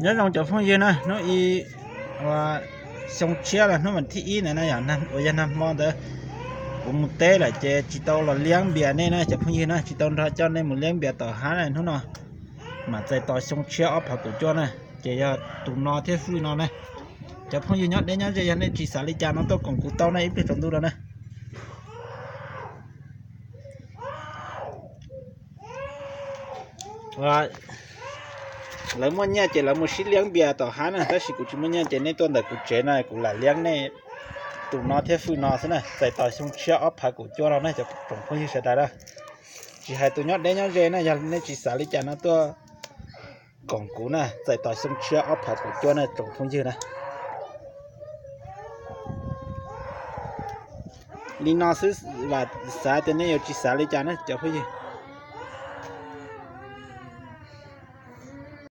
Nyob zoo cov phooj ywg na, hnub i, ua, xyoo tshiab los hnub vas thib ib ntawd na yog uas yog nag hmo ntawd kuv mus teb lawm ces tsis tau los liab npias nej na cov phooj ywg na, tsis tau nrog coj nej mus liab npias tom hav na hnub no. Mas txais tos xyoo tshiab ob phav kaum cuaj na, ces yog tus no thiab fwj no na. Cov phooj ywg nyob deb nyob ze yog nej tsis xav li cas no tuaj koom kuv tau na ib pliag tsaus ntuj no na. Lawv muaj nyiaj ces lawv mus sib liab npias tom hav na, tab sis kuv tsis muaj nyiaj ces nej tuaj ntawm kuv tsev na kuv lam liab nej tus no thiab fwj no xwb na, txais tos xyoo tshiab ob phav kaum cuaj no na cov tsoom phooj ywg sawv daws na. Tsis hais tus nyob deb nyob ze na yog nej tsis xav li cas no tuaj koom kuv na, txais tos xyoo tshiab ob phav kaum cuaj na tsoom phooj ywg na. Li no xwb, vam xav tias nej yuav tsis xav li cas na cov phooj ywg.